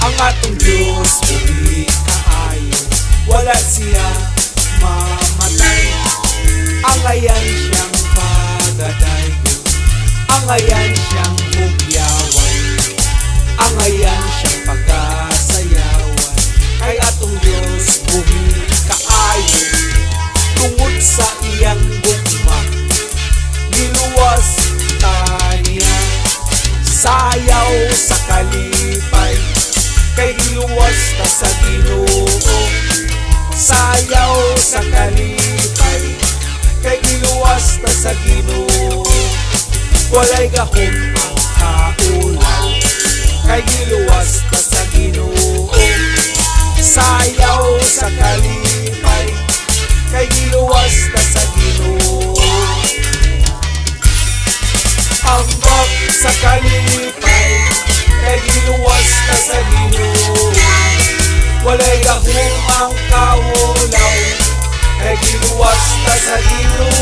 Ang atong Diyos buhi kaayo, wala siya mamatay. Angayan siyang pagadaygon, angayan siyang hugyawan, angayan siyang pagasayawan. Kay atong Diyos buhi kaayo, tungod sa iyang gugma, giluwas ta niya. Sayaw sa kalipay, kay giluwas ta sa Ginoo. Sayaw sa kalipay, kay giluwas ta sa Ginoo. Walay gahom ang kaulaw, kay giluwas ta sa Ginoo. Sayaw sa kalipay, kay giluwas ta sa Ginoo. Ambak sa kalipay, kay giluwas ta sa Ginoo. Walay gahom ang kaulaw, kay giluwas ta sa Ginoo.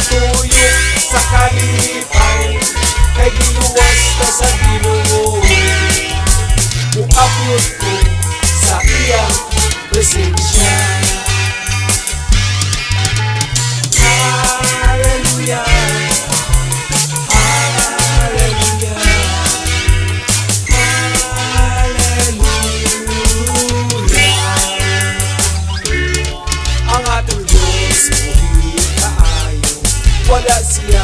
Tuyok sa kalipay, kay giluwas ta sa Ginoo. Muapyot ko sa iyang presensya. Hallelujah, Hallelujah, Hallelujah. Ang atong Diyos buhi kaayo, wala siya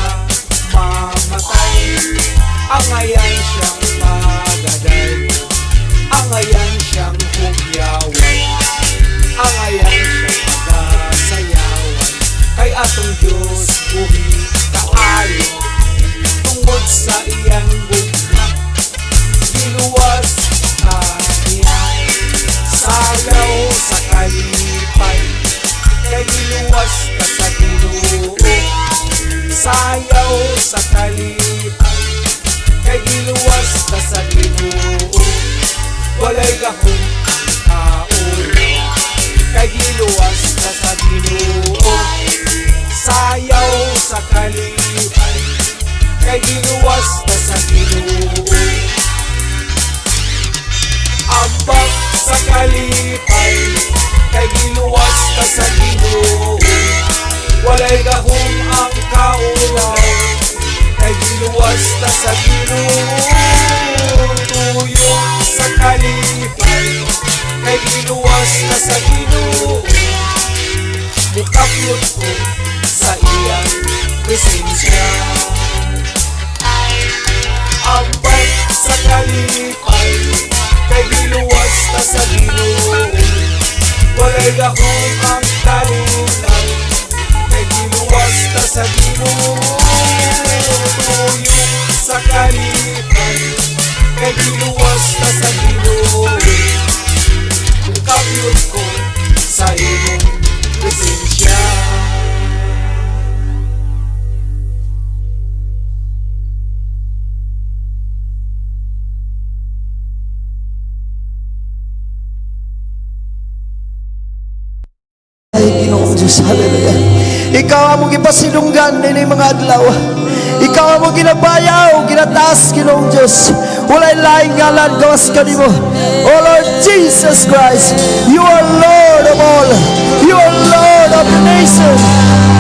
mamatay. Angayan siyang pagadayon, angayan siyang hugyawan, angayan siyang pagasayawan. Kay atong Diyos buhi kaayo, tungod sa iyang gugma, giluwas ta niya. Sayaw sa kalipay, kay giluwas ta sa Ginoo. Sayaw sa kalipay, kay giluwas ta sa Ginoo. Walay gahom ang kaulaw, kay giluwas ta sa Ginoo. Sayaw sa kalipay, kay giluwas ta sa Ginoo. Ambak sa kalipay, kay giluwas ta sa Ginoo. Walay gahom ang kaulaw, kay giluwas ta sa Ginoo. Tuyok sa kalipay, kay giluwas ta sa Ginoo. Mukapyot ko sa iyang presensya. Ambak sa kalipay, kay giluwas ta sa Ginoo. Walay gahom ang kaulaw, kay giluwas ta sa Ginoo. Tuyok sa kalipay, kay giluwas ta sa Ginoo. Mukapyot ko sa imong presensya. Ay, Ginoong Diyos, hallelujah. Ikaw among gipasilunggan ini mga adlaw. Ikaw among ginabayaw, ginataas, Ginoong Diyos. Walay laing ngalan gawas kanimo. Oh Lord Jesus Christ, you are Lord of all. You are Lord of the nation.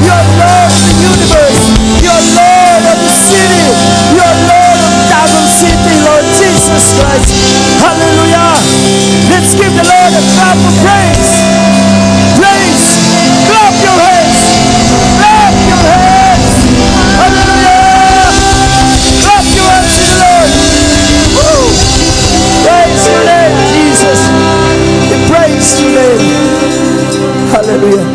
You are Lord of the universe. You are Lord of the city. You are Lord of Tagum City, Lord Jesus Christ. Hallelujah. Let's give the Lord a clap of praise. Praise. Clap your hands. Clap your hands. Hallelujah. Clap your hands to the Lord. Woo. Praise your name, Jesus. We praise your name. Hallelujah.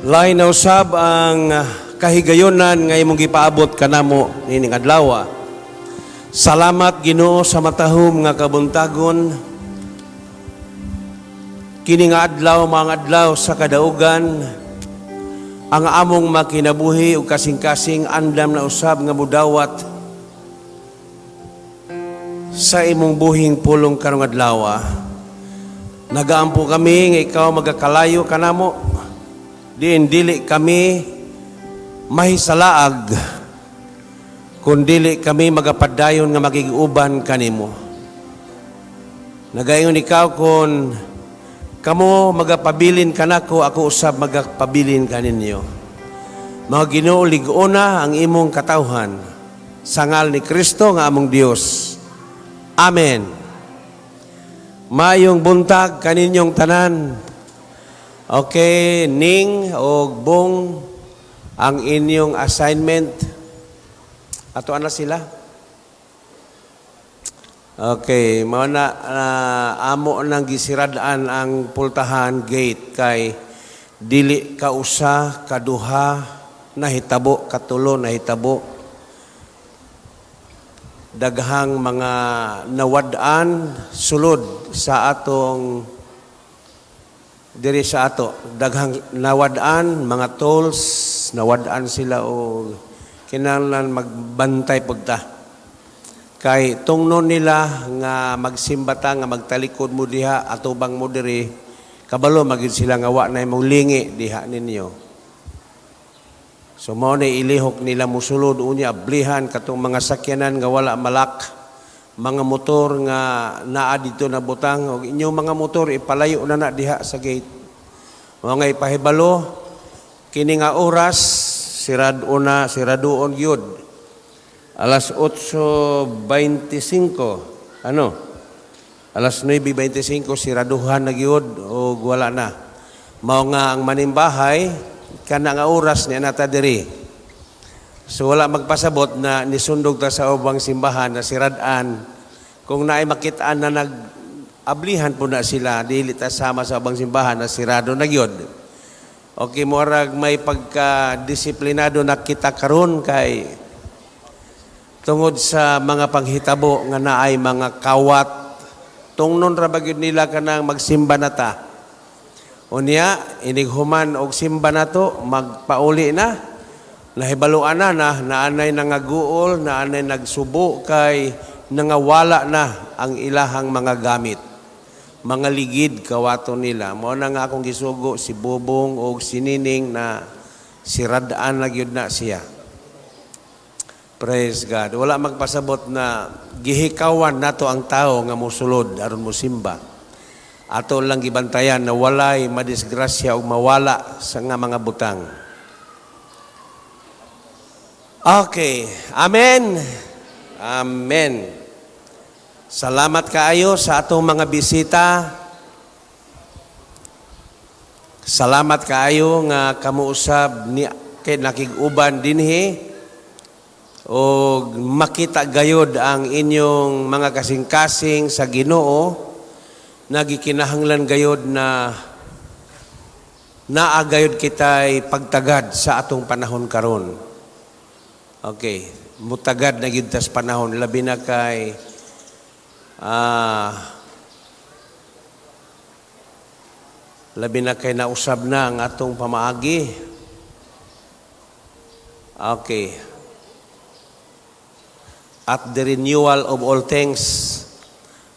Lain na usab ang kahigayonan nga imong gipaabot kanamo nining adlaw. Salamat, Ginoo, sa matahom nga kabuntagon. Kini nga adlaw, mga adlaw sa kadaugan. Ang among makinabuhi ug kasing-kasing andam na usab nga mudawat sa imong buhing pulong karong adlaw. Nagaampo kami nga ikaw magakalayo kanamo. Diin dili kami mahisalaag kung dili kami magapadayon nga makig-uban kanimo. Nagaingon ikaw, "Kung kamo magapabilin kanako, ako usab magapabilin kaninyo." Mga Ginoo, lig-ona ang imong katawhan sa ngal ni Kristo nga among Dios. Amen. Mayong buntag kaninyong tanan. Okay, Ning o Bong, ang inyong assignment. Ato na sila. Okay, mao na amo nang gisirad-an ang pultahan gate kay dili ka usa, kaduha nahitabo, katulo nahitabo. Daghang mga nawad-an sulod sa atong diri sa ato, daghang nawad-an mga tools, nawad-an sila og kinahanglan magbantay pagta kay tungnon nila nga magsimba ta nga magtalikod mo diha, atubang mo diri, kabalo magid sila nga wa na imong lingi diha ninyo. So mao ni ilihok nila musulod. Unya ablihan katong mga sakyanan nga wala ma-lock, mga motor nga naa dito na butang, og inyong mga motor ipalayo na na diha sa gate. Mga ipahibalo kini nga oras sirado na, siraduon gyud alas 8:25, ano, alas 9:25 siraduhan na gyud og wala na. Mao nga ang manimbahay kana nga oras niya nata diri. So wala magpasabot na nisundog ta sa ubang simbahan na sirad-an. Kung naay makitaan na nag ablihan po na sila, dili ta sama sa ubang simbahan na sirado na gyud. Okay, murag may pagka-disiplinado na kita karon kay tungod sa mga panghitabo nga naay mga kawat. Tungnon ra ba gyud nila kanang magsimba na ta. Unya, inig human og simba na to, magpauli na. Nahibaluan na na naanay nangaguol, naanay nagsubo kay nangawala na ang ilahang mga gamit. Mga ligid kawato nila. Mao na nga akong gisugo si Bobong og si Nining na siradaan na gyud na siya. Praise God. Wala magpasabot na gihikawan nato ang tao nga mosulod aron mosimba. Ato lang gibantayan na walay madisgrasya o mawala sa nga mga butang. Okay. Amen. Amen. Salamat kaayo sa atong mga bisita. Salamat kaayo nga kamo usab ni kay nakig-uban dinhi og makita gayod ang inyong mga kasing-kasing sa Ginoo. Nagikinahanglan gayod na naa gayod kitay pagtagad sa atong panahon karon. Okay, mutagad na gyud tas panahon, labi na kay nausab na ang atong pamaagi. Okay. At the renewal of all things.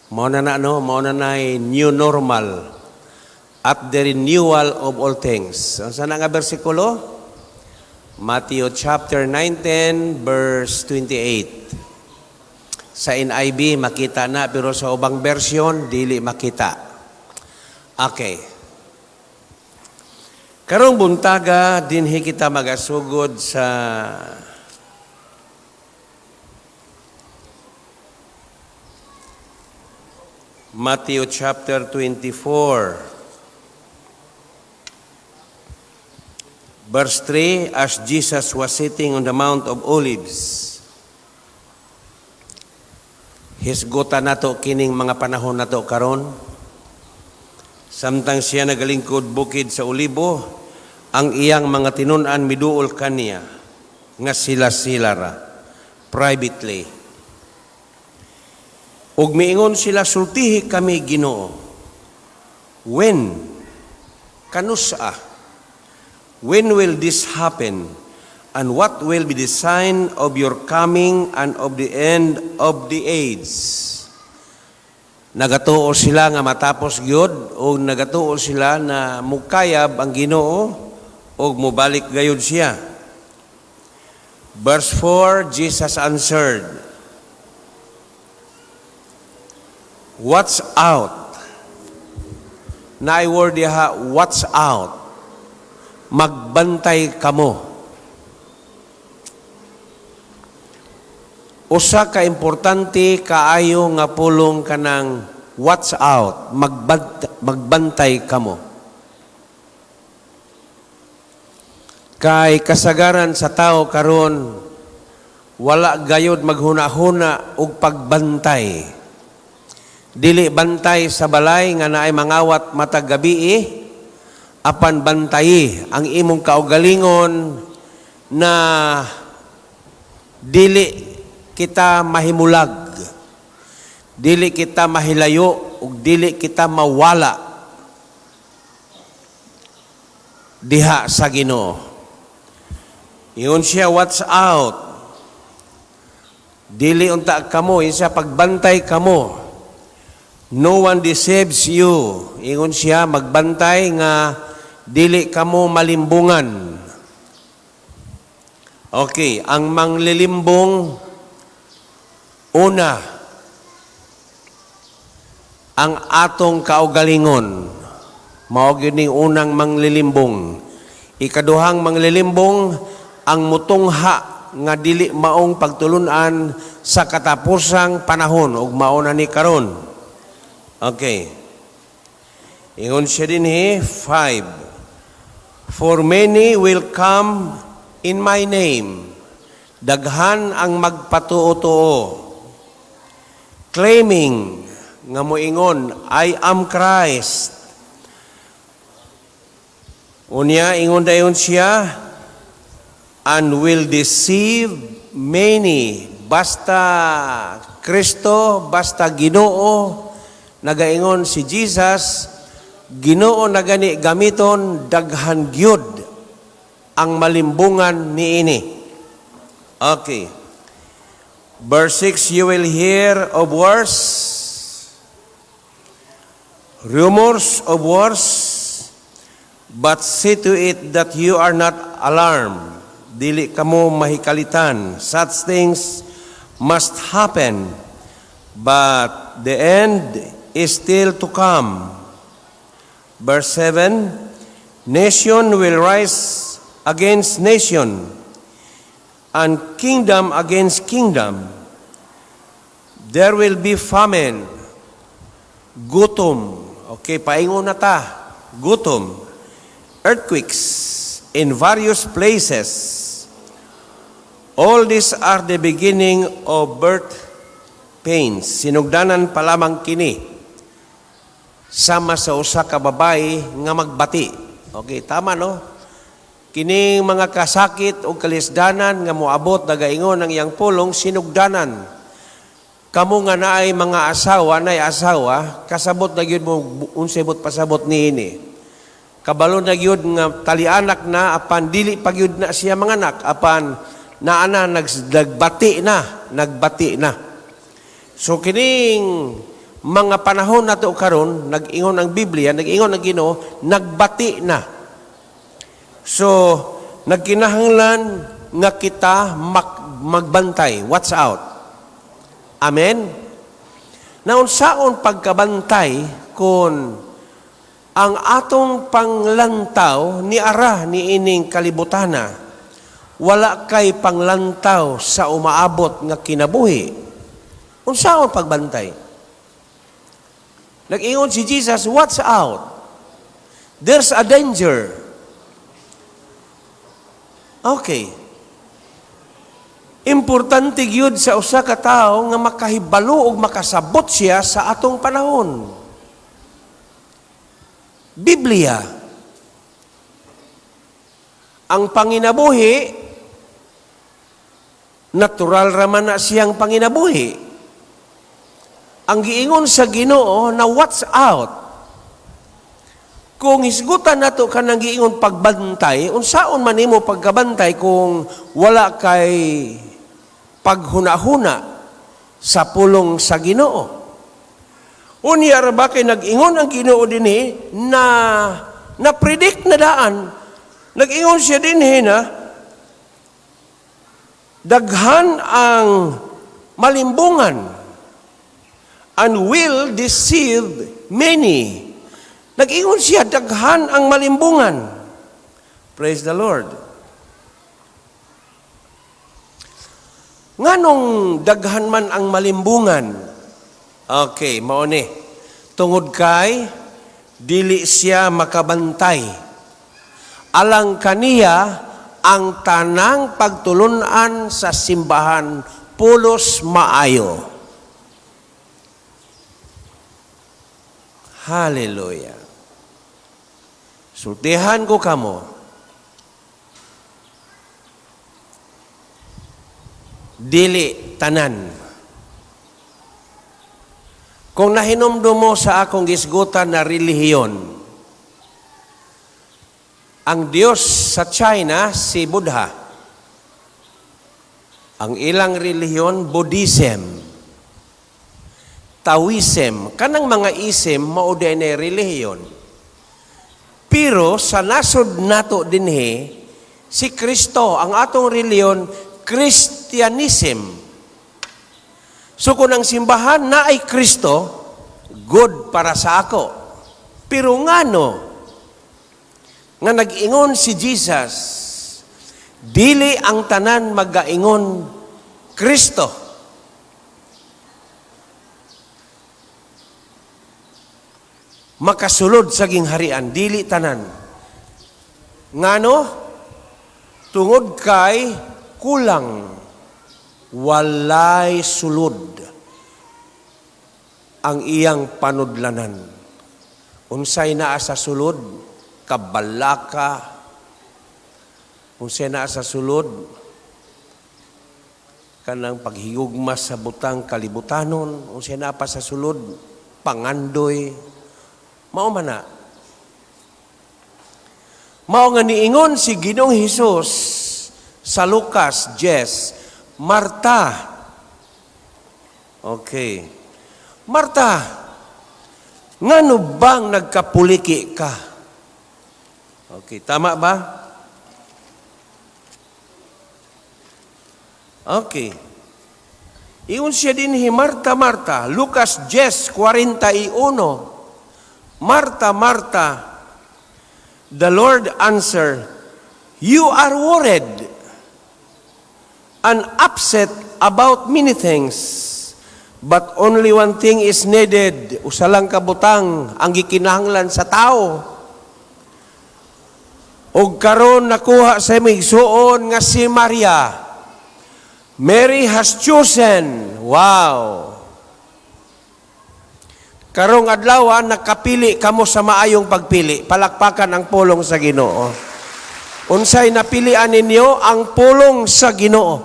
Mao na na, no, mao na na'y new normal. At the renewal of all things. Unsa na nga bersikulo? Matthew chapter 19 verse 28. Sa NIV makita na, pero sa ubang version dili makita. Okay. Karong buntaga dinhi kita magasugod sa Matthew chapter 24. Verse 3, as Jesus was sitting on the Mount of Olives. Hisgutan nato kining mga panahon nato karon. Samtang siya nagalingkod bukid sa Olibo, ang iyang mga tinun-an miduol kaniya nga sila-sila ra, privately. Ug miingon sila, "Sultihi kami, Ginoo. When? Kanusa? When will this happen? And what will be the sign of your coming and of the end of the age?" Nagatuo sila nga matapos gyud o nagatuo sila na mukayab ang Ginoo. Ug mobalik gayud siya. Verse 4, Jesus answered, "Watch out." Naay word diha, "watch out." Magbantay kamo. Usa ka importante kaayo nga pulong kanang "watch out", magbantay kamo. Kay kasagaran sa tao karon wala gayod maghuna-huna og pagbantay. Dili bantay sa balay nga naay mangawat matag gabi, apan bantayi ang imong kaugalingon na dili kita mahimulag, dili kita mahilayo ug dili kita mawala diha sa Ginoo. Ingon siya, "Watch out." Dili unta kamo, ingon siya, pagbantay kamo. "No one deceives you." Ingon siya, magbantay nga dili kamo malimbungan. Okay, ang manglilimbong, una, ang atong kaugalingon. Mao gyud ning unang manglilimbong. Ikaduhang manglilimbong, ang mutungha nga dili maong pagtulunan sa katapusang panahon ug mao na ni karon. Okay. Ingon siya dinhi, 5. "For many will come in my name." Daghan ang magpatuo-tuo. "Claiming" nga moingon, "I am Christ." Unya, ingon dayon siya, "and will deceive many." Basta Kristo, basta Ginoo, nagaingon si Jesus, Ginoo na gani gamiton, daghan gyud ang malimbungan niini. Okay. Verse 6, "You will hear of wars, rumors of wars, but see to it that you are not alarmed." Dili kamo mahikalitan. "Such things must happen, but the end is still to come." Verse 7, "Nation will rise against nation, and kingdom against kingdom. There will be famine," gutom. Okay, paingon na ta. Gutom. "Earthquakes in various places. All these are the beginning of birth pains." Sinugdanan pa lamang kini. Sama sa usa ka babae nga magbati. Okay, tama, no? Kining mga kasakit o kalisdanan nga moabot, nagaingon ang iyang pulong, sinugdanan. Kamo nga naay mga asawa, naay asawa, kasabot na gyud mo unsay buot pasabot niini. Kabalo na gyud nga talianak na apan dili pa gyud na siya manganak, apan naa na nagbati na, nagbati na. So kining mga panahon nato karon, nag-ingon ang Biblia, nag-ingon ang Ginoo, nagbati na. So nagkinahanglan nga kita magbantay, watch out. Amen. Naunsaon pagkabantay kung ang atong panglantaw ni ara ni ining kalibutana, wala kay panglantaw sa umaabot nga kinabuhi? Unsaon pagbantay? Nag-ingon si Jesus, "Watch out. There's a danger." Okay. Importante gyud sa usa ka tawo nga makahibalo ug makasabot siya sa atong panahon. Biblia. Ang panginabuhi, natural raman na siyang panginabuhi. Ang giingon sa Ginoo na "watch out." Kung hisgutan nato kanang giingon pagbantay, unsaon man nimo pagkabantay kung wala kay paghuna-huna sa pulong sa Ginoo? Unya ra ba kay nag-ingon ang Ginoo dinhi na na-predict na daan. Nag-ingon siya dinhi na daghan ang malimbungan and will deceive many. Nag-ingon siya, daghan ang malimbungan. Praise the Lord. Nganong daghan man ang malimbungan? Okay, mao ni. Tungod kay dili siya makabantay. Alang kaniya ang tanang pagtulunan sa simbahan pulos maayo. Hallelujah. Sultihan ko kamo. Dili tanan. Kung nahinumdum mo sa akong gisgutan na relihiyon, ang Diyos sa China, si Buddha. Ang ilang relihiyon, Buddhism. Taoism. Kanang mga ism, mao diay na relihiyon. Pero sa nasod nato dinhi, si Kristo, ang atong relihiyon, Christianism. So kung ang simbahan na ay Kristo, good para sa ako. Pero ngano, nga nag-ingon si Jesus, dili ang tanan magaingon Kristo. Makasulod sa gingharian, dili tanan. Ngano? Tungod kay kulang, walay sulod ang iyang panudlanan. Unsay naa sa sulod? Kabalaka. Unsay naa sa sulod? Kanang paghigugma sa butang kalibutanon. Unsay naa pa sa sulod? Pangandoy. Mao man na. Mao nga niingon si Ginoong Hesus sa Lucas 10, Marta. Okay. Marta, ngano bang nagkapuliki ka? Okay, tama ba? Okay. Ingon siya dinhi, Marta, Marta, Lucas 10:41. Marta, Marta, the Lord answered, you are worried and upset about many things, but only one thing is needed. Usa lang ka butang ang gikinahanglan sa tao. Og karon nakuha sa imong igsuon nga si Maria. Mary has chosen. Wow. Karong adlaw nakapili kamo sa maayong pagpili. Palakpakan ang pulong sa Ginoo. Unsay napilian ninyo? Ang pulong sa Ginoo.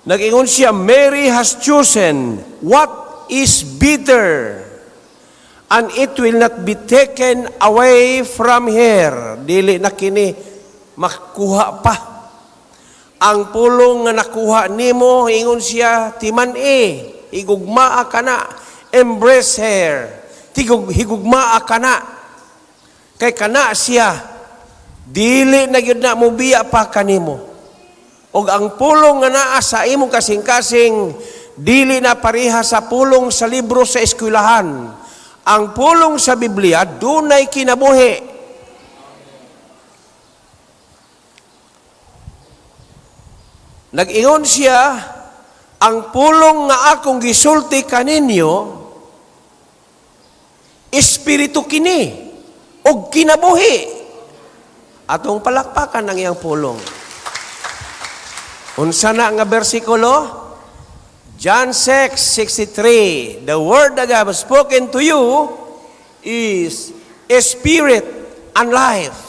Nag-ingon siya, Mary has chosen what is better, and it will not be taken away from her. Dili na kini makuha pa. Ang pulong nga nakuha nimo, ingon siya, timan-i, higugmaa ka na, embrace her, higugmaa ka na. Kay kana siya, dili na gyud na mobiya pa kanimo. Og ang pulong nga naa sa imong kasing-kasing, dili na pareha sa pulong sa libro sa eskwelahan. Ang pulong sa Biblia, dunay kinabuhi. Nag-ingon siya, ang pulong nga akong gisulti kaninyo, espiritu kini, og kinabuhi. Atong palakpakan ang iyang pulong. Unsa na nga bersikulo? John 6:63. The word that I have spoken to you is a spirit and life.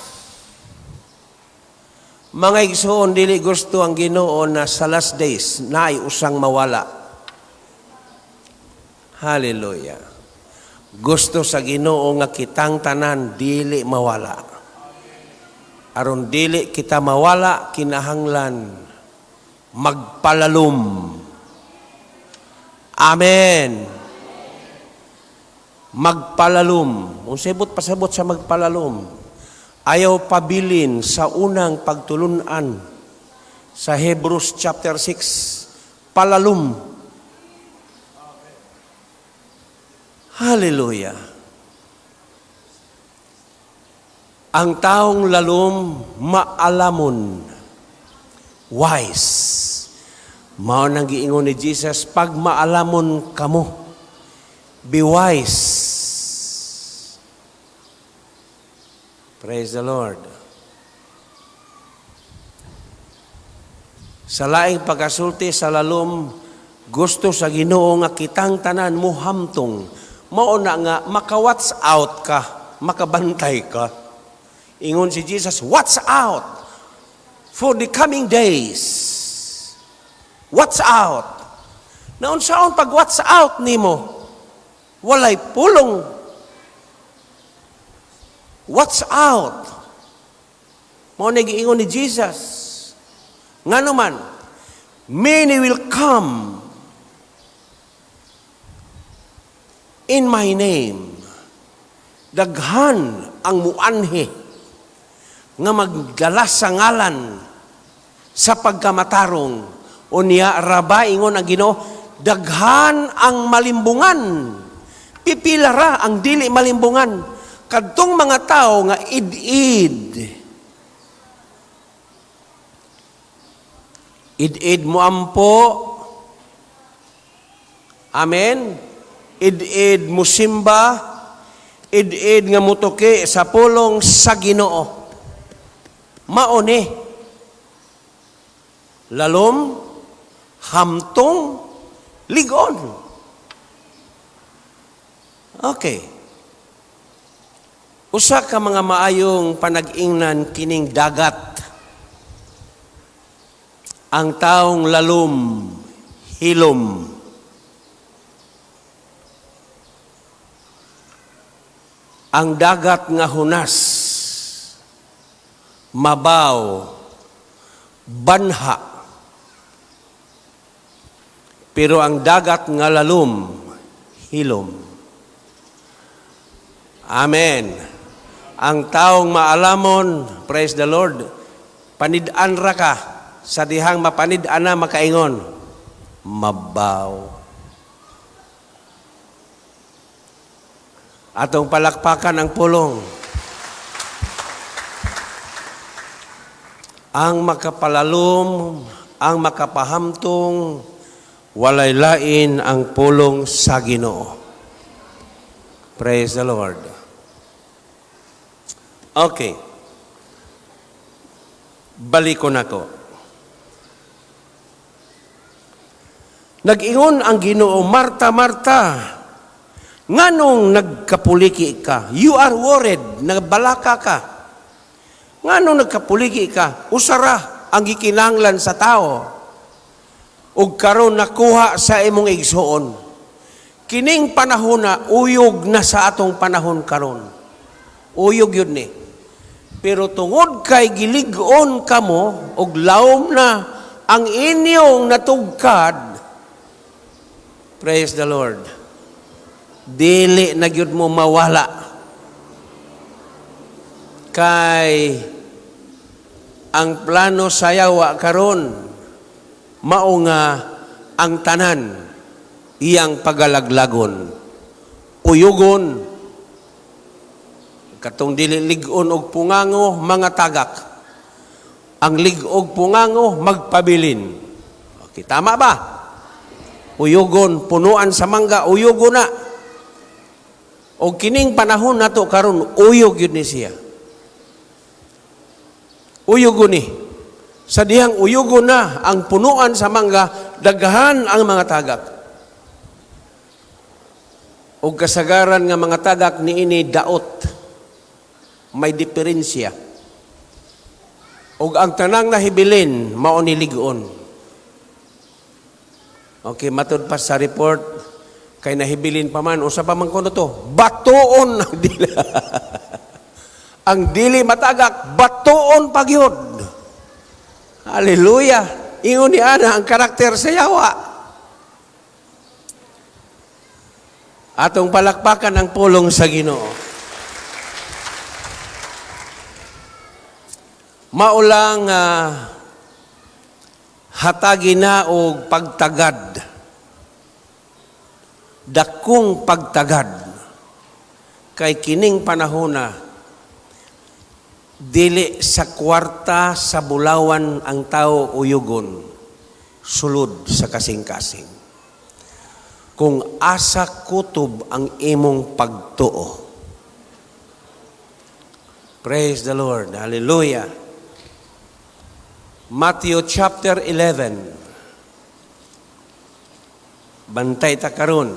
Mga igsoon, dili gusto ang Ginoo na sa last days naay usang mawala. Hallelujah. Gusto sa Ginoo nga kitang tanan dili mawala. Aron dili kita mawala, kinahanglan magpalalom. Amen. Magpalalom. Unsay but pasabot sa magpalalom? Ayaw pabilin sa unang pagtulunan sa Hebrews chapter 6, palalom. Hallelujah. Ang taong lalom, maalamon, wise. Mao nang giingon ni Jesus, pag maalamon kamo, be wise. Praise the Lord. Sa laing pagkasulti sa lalom, gusto sa Ginoo nga kitang tanan muhamtong. Mao na nga maka-watch out ka, makabantay ka. Ingon si Jesus, watch out for the coming days. Watch out. Naunsaon pag watch out nimo? Walay pulong. Watch out. Mao na giingon ni Jesus. Ngano man, many will come in my name. Daghan ang muanhi nga magdala sa ngalan sa pagkamatarong. Unya raba ingon ang Ginoo, daghan ang malimbungan. Pipila ra ang dili malimbungan. Kadtong mga tao nga id-id. Id-id mo ampo. Amen. Id-id mo simba. Id-id nga mutuki sa pulong sa Ginoo. Mao ni lalom, hamtong, ligon. Okay. Usa ka mga maayong panag-ingnan kining dagat. Ang taong lalom, hilom. Ang dagat nga hunas, mabaw, banha. Pero ang dagat nga lalom, hilom. Amen. Ang taong maalamon, praise the Lord, panid-an ra ka, sa dihang mapanid-an na makaingon, mabaw. Atong palakpakan ang pulong. Ang makapalalom, ang makapahamtong, walay lain ang pulong sa Ginoo. Praise the Lord. Okay. Balikon ako. Nag-ingon ang Ginoo, Marta, Marta, nganong nagkapuliki ka? You are worried, nagbalaka ka. Nganong nagkapuliki ka? Usara ang gikinahanglan sa tao. Ug karon nakuha sa imong igsuon. Kining panahon na uyog na sa atong panahon karon. Uyog yun ni. Pero tungod kay gilig-on kamo ug lawom na ang inyong natugkad, praise the Lord, dili na gyud mo mawala. Kay ang plano sa yawa karon mao nga ang tanan iyang pagalaglagon, uyugon, katong dili lig-on og pungango mga tagak, ang lig-og pungango magpabilin. Okay, tama ba? Uyugon, punuan sa mangga, uyugon na. Og kining panahon nato karon, uyog yun ni siya. Uyugon ni. Sa dihang uyugon na ang punuan sa mangga, daghan ang mga tagak. Og kasagaran nga mga tagak niini daot. May diferensya. Og ang tanang nahibilin, mao ni lig-on. Okay, matud pa sa report, kay nahibilin pa man, usa pa man kuno to, batuon ang dili. Ang dili matagak, batuon pa gyud. Hallelujah. Ingon ni ana ang karakter sa yawa. Atong palakpakan ang pulong sa Ginoo. Mao lang hatagi na og pagtagad. Dakong pagtagad. Kay kining panahona, dili sa kwarta, sa bulawan ang tao uyugon, sulod sa kasing-kasing. Kung asa kutob ang imong pagtuo. Praise the Lord. Hallelujah. Matthew chapter 11. Bantay ta karon.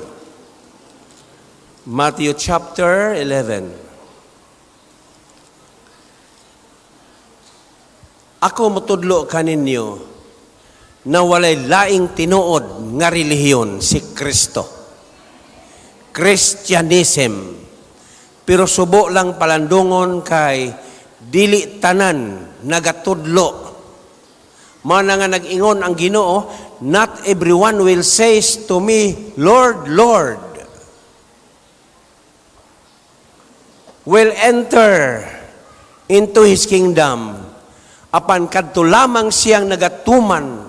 Matthew chapter 11. Ako mutudlo kaninyo na walay laing tinuod nga relihiyon, si Kristo. Christianism. Pero subo lang palandungon kay dili tanan nagatudlo. Mana nga nag-ingon ang Ginoo, "Not everyone will says to me, 'Lord, Lord,' will enter into His kingdom." Apan kadto lamang siyang nagatuman.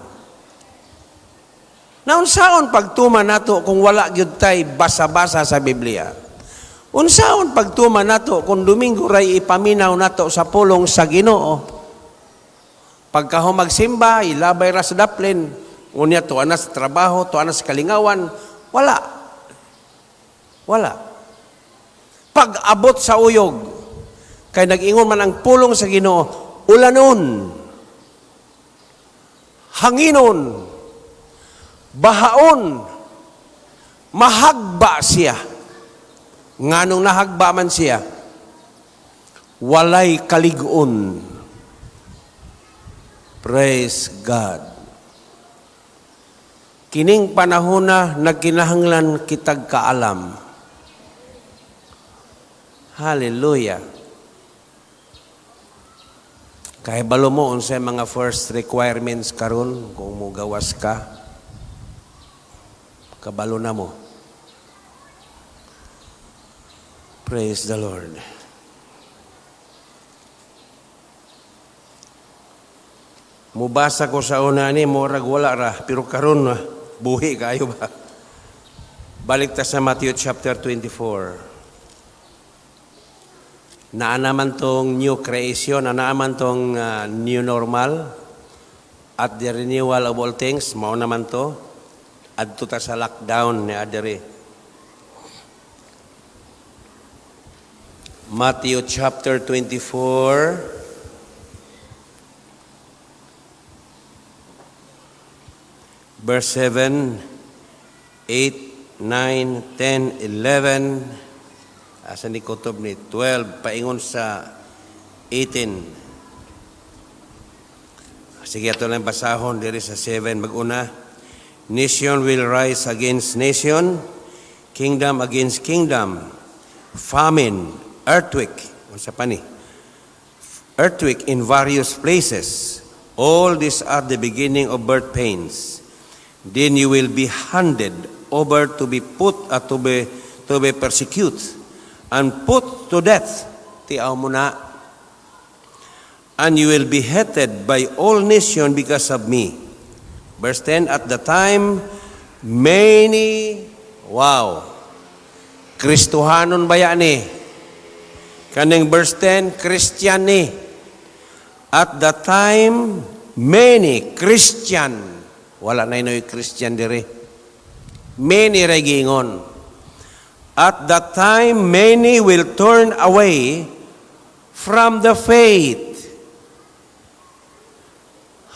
Naunsaon pagtuman nato kung wala gyud tay basa-basa sa Biblia? Unsaon pagtuman nato kung Domingo ray ipaminaw nato sa pulong sa Ginoo? Pagkahuman magsimba, ilabay ra sa daplin. Unya tuwa na sa trabaho, tuwa na sa kalingawan. Wala. Wala. Pag-abot sa uyog, kay nag-ingon man ang pulong sa Ginoo, ulanon, hanginon, bahaon, mahagba siya. Nganong nahagba man siya? Walay kalig-on. Praise God. Kining panahon na nagkinahanglan kitag kaalam. Hallelujah. Kahibalo mo unsay mga first requirements karon kung mugawas ka? Kabalo na mo. Praise the Lord. Mubasa ko sa una ni, murag wala ra, pero karon na buhi kayo ba? Balik ta sa Matthew chapter 24. Naa naman tong new creation, naa naman tong new normal, at the renewal of all things, mao naman to. Adto ta sa lockdown ni adere. Matthew chapter 24. Verse 7, 8, 9, 10, 11, asa ni kutob ni 12, paingon sa 18. Sige, ato lang basahon diri sa 7 mag-una. Nation will rise against nation, kingdom against kingdom, famine, earthquake, unsa pa ni? Earthquake in various places. All these are the beginning of birth pains. Then you will be handed over to be persecuted and put to death. Tiaw mo na. And you will be hated by all nations because of me. Verse 10, at the time, many, wow, Kristohanon ba yan eh? Kaning verse 10, Christian ni. At the time, many Christian, wala na inoy Christian dire. Many ray giingon. At that time, many will turn away from the faith.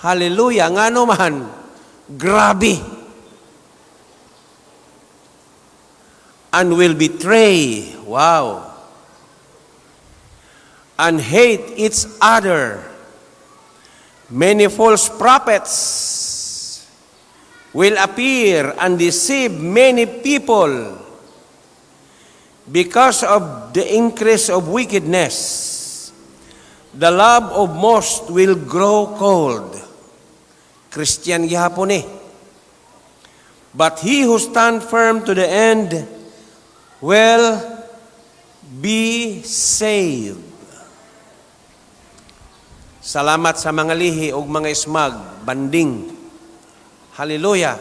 Hallelujah. Ngano man? Grabe. And will betray. Wow. And hate each other. Many false prophets will appear and deceive many people. Because of the increase of wickedness, the love of most will grow cold. Christian gihapon eh. But he who stand firm to the end will be saved. Salamat sa mga lihi ug mga smag, banding. Hallelujah.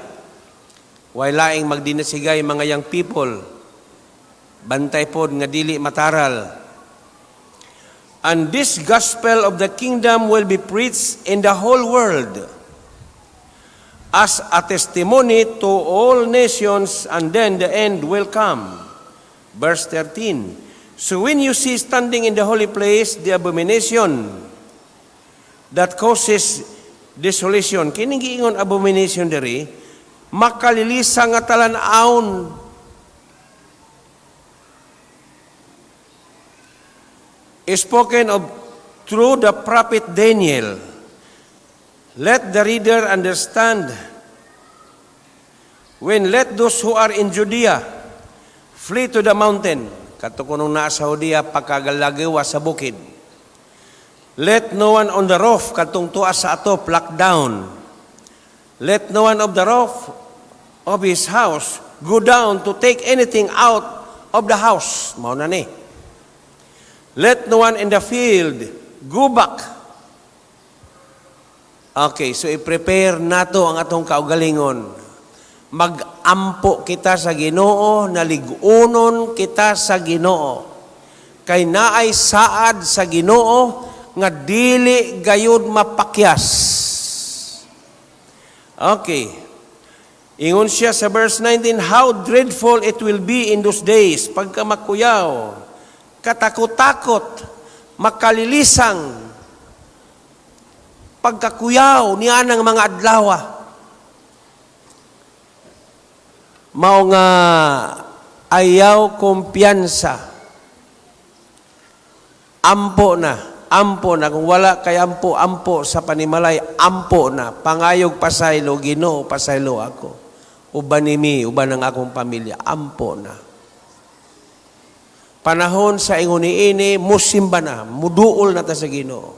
Way laing magdinasigay mga young people. Bantay pod nga dili mataral. And this gospel of the kingdom will be preached in the whole world as a testimony to all nations, and then the end will come. Verse 13. So when you see standing in the holy place the abomination that causes desolation, kining giingon abomination diri, makalilisa nga talan-awon, spoken of through the prophet Daniel. Let the reader understand. When let those who are in Judea flee to the mountain. Kato kunong naa sa Judea, pagkagalagawa sa bukid. Let no one on the roof, katong tuas sa atop, lockdown. Let no one of the roof of his house go down to take anything out of the house. Mao na ni. Let no one in the field go back. Okay, so i-prepare nato ang atong kaugalingon. Mag-ampo kita sa Ginoo, nalig-unon kita sa Ginoo. Kay naay saad sa Ginoo nga dili gayud mapakyas. Okay. Ingon siya sa verse 19, "How dreadful it will be in those days," pagka makuyaw, katakot-takot, makalilisang, pagkakuyaw niya ng mga adlawa. Mao nga ayaw kumpiyansa. Ampo na, ampo na. Kung wala kay ampo, ampo sa panimalay, ampo na. Pangayog pasaylo, Ginoo, pasaylo ako. Uban ni mi, uban ang akong pamilya, ampo na. Panahon sa ingon niini, musimba na, muduol na ta sa Ginoo.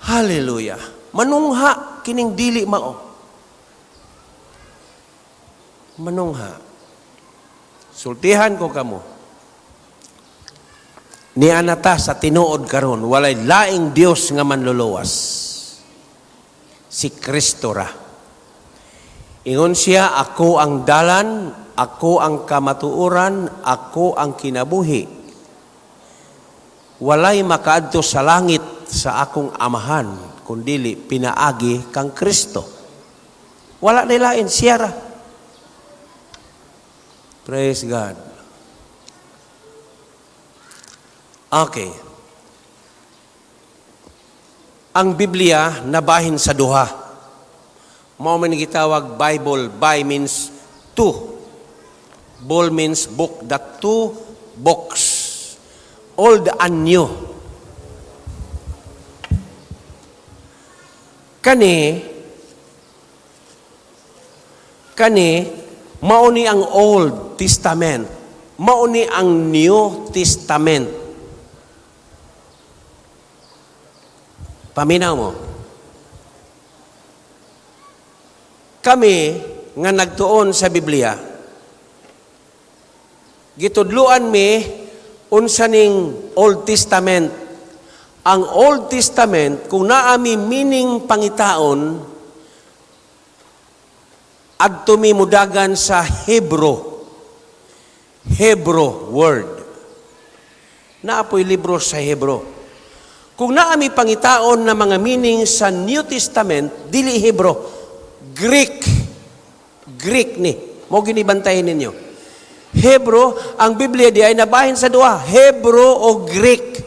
Hallelujah. Manungha kining dili mao. Manungha. Sultihan ko kamo. Niana ta sa tinuod karon, walay laing Dios nga manluluwas. Si Kristo ra. Ingon siya, "Ako ang dalan, ako ang kamatuoran, ako ang kinabuhi. Walay makaadto sa langit sa akong amahan kundili pinaagi kang Kristo." Wala nilain, siya ra. Praise God. Okay. Ang Biblia nabahin sa duha. Mao man gitawag Bible. Bi means two. Ball means book. The two books. Old and new. Kani mao ni ang Old Testament. Mao ni ang New Testament. Paminaw mo. Kami nga nagtuon sa Biblia, gitudluan mi unsa ning Old Testament. Ang Old Testament, kung naami meaning pangitaon, adto mi mudagan sa Hebrew. Hebrew word. Naapoy libro sa Hebrew. Kung naami pangitaon na mga meaning sa New Testament, dili Hebrew, Greek. Greek ni. Mo ginibantayin ninyo. Hebrew, ang Biblia di ay nabahin sa duha, Hebrew o Greek.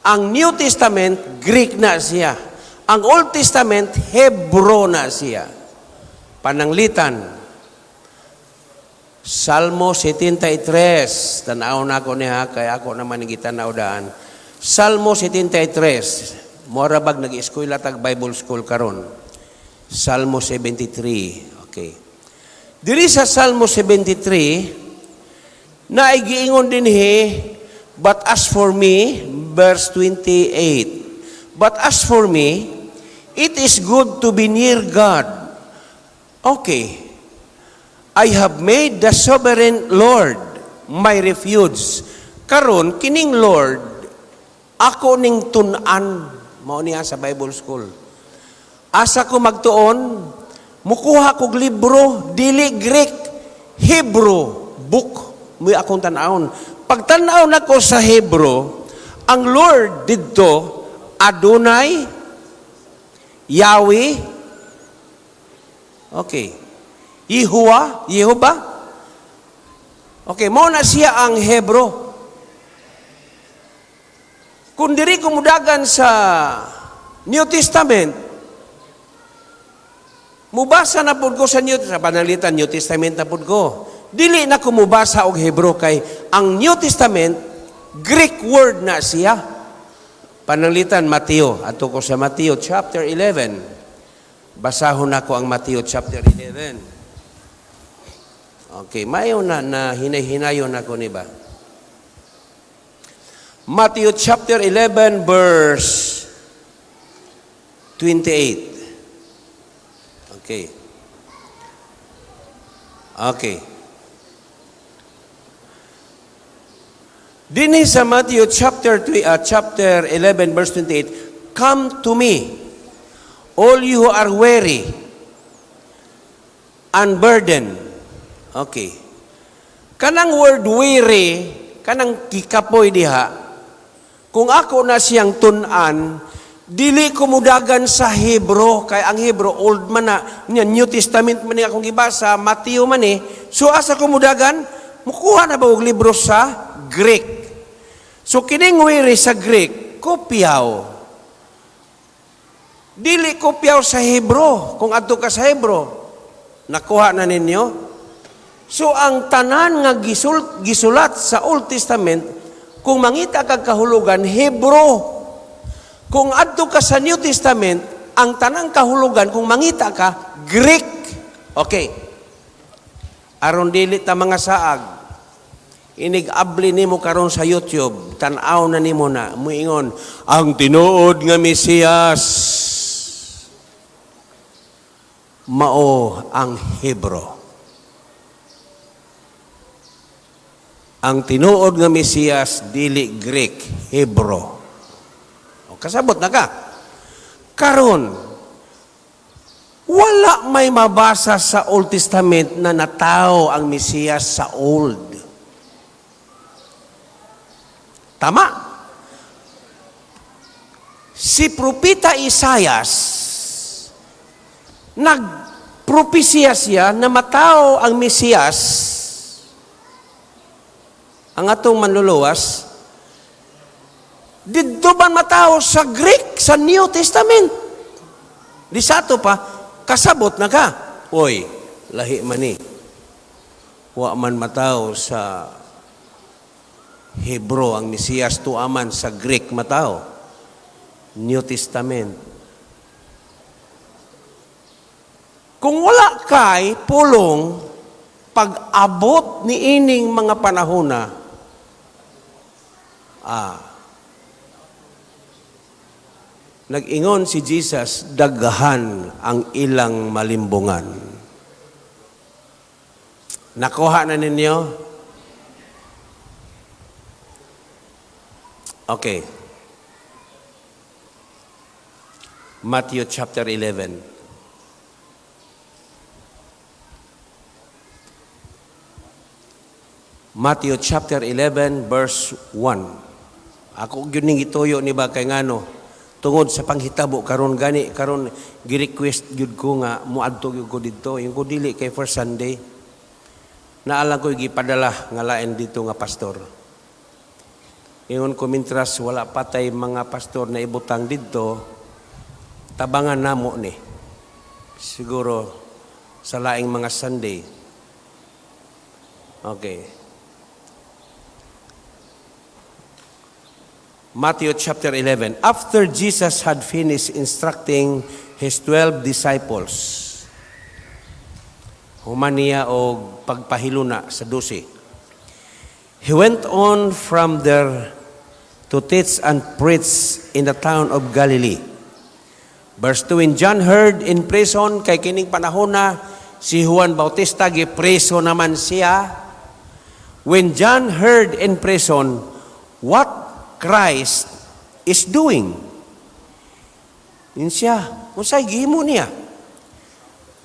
Ang New Testament, Greek na siya. Ang Old Testament, Hebrew na siya. Pananglitan, Salmo 73, tanaw na ako niya, kaya ako naman gitanaw daan. Salmo 73, mora bag nag-eskwela tag Bible school karon. Salmo 73, okay. Diri sa Salmo 73, naigiingon dinhi, "But as for me," verse 28, "But as for me, it is good to be near God." Okay. "I have made the sovereign Lord my refuge." Karon, kining Lord, Ako ning tun-an, mao niya sa Bible school. Asa ko magtuon, mukuha kog libro, dili Greek, Hebrew book, mo'y akong tan-awon. Pagtan-aw nako sa Hebrew, ang Lord didto, Adonai, Yahweh, okay, Yehuwa, Yehuba, okay, mao na siya ang Hebrew. Kung diri ko mudagan sa New Testament, mubasa na pud ko sa pananglitan New Testament na pud ko. Dili na ko mubasa og Hebrew kay ang New Testament Greek word na siya. Pananglitan Mateo, ato ko sa Mateo chapter 11. Basahon nako ang Mateo chapter 11. Okay, mayo na na hinay-hinayon ako ni ba? Matthew chapter 11 verse 28. Okay. Okay. Dinhi sa Matthew chapter 11 verse 28, "Come to me, all you who are weary and burdened." Okay. Kanang word "weary", kanang kikapoy diha, kung ako na siyang tun-an, dili ko mudagan sa Hebrew, kay ang Hebrew old man na, niya New Testament man ni akong gibasa, Mateo man eh. So asa ko mudagan? Mukuha na ba og libro sa Greek? So kining "weary" sa Greek, kopyaw. Dili kopyaw sa Hebrew. Kung adto ka sa Hebrew, nakuha na ninyo? So ang tanan nga gisulat sa Old Testament, kung mangita kag kahulugan, Hebrew. Kung adto ka sa New Testament, ang tanang kahulugan, kung mangita ka, Greek. Okay. Aron dili ta mga saag, inig-abli nimo karon sa YouTube, tan-aw na nimo na, muingon, ang tinuod nga Mesiyas, mao ang Hebrew. Ang tinuod nga Mesiyas dili Greek, Hebrew. O, kasabot na ka. Karon, wala may mabasa sa Old Testament na natao ang Mesiyas sa Old. Tama. Si Propeta Isayas, nagpropesiya siya na matao ang Mesiyas, ang atong manluluwas, didto man matao sa Greek, sa New Testament. Di sa ato pa, kasabot na ka. Oy, lahi man ni. Wa man matao sa Hebrew ang Mesiyas, tuaman sa Greek matao. New Testament. Kung wala kay pulong, pag-abot ni ining mga panahona, nag-ingon si Jesus, daghan ang ilang malimbungan. Nakuha na ninyo? Okay. Matthew chapter 11. Matthew chapter 11 verse 1. Ako gyud ning gituyo ni ba kay ngano tungod sa panghitabo karon gani karon gi-request gyud ko nga moadto gyud ko didto, yung ko dili kay first Sunday. Naalang ko gipadala nga lain dito nga pastor. Ingon ko mintras wala patay mga pastor na ibutang didto, tabangan namo ni. Siguro sa laing mga Sunday. Okay. Matthew chapter 11. After Jesus had finished instructing his 12 disciples, human niya og pagpahiluna sa 12. He went on from there to teach and preach in the town of Galilee. Verse 2, when John heard in prison, kay kining panahon na si Juan Bautista, gipreso naman siya. When John heard in prison what Christ is doing?" Ingon siya, unsay gihimo niya?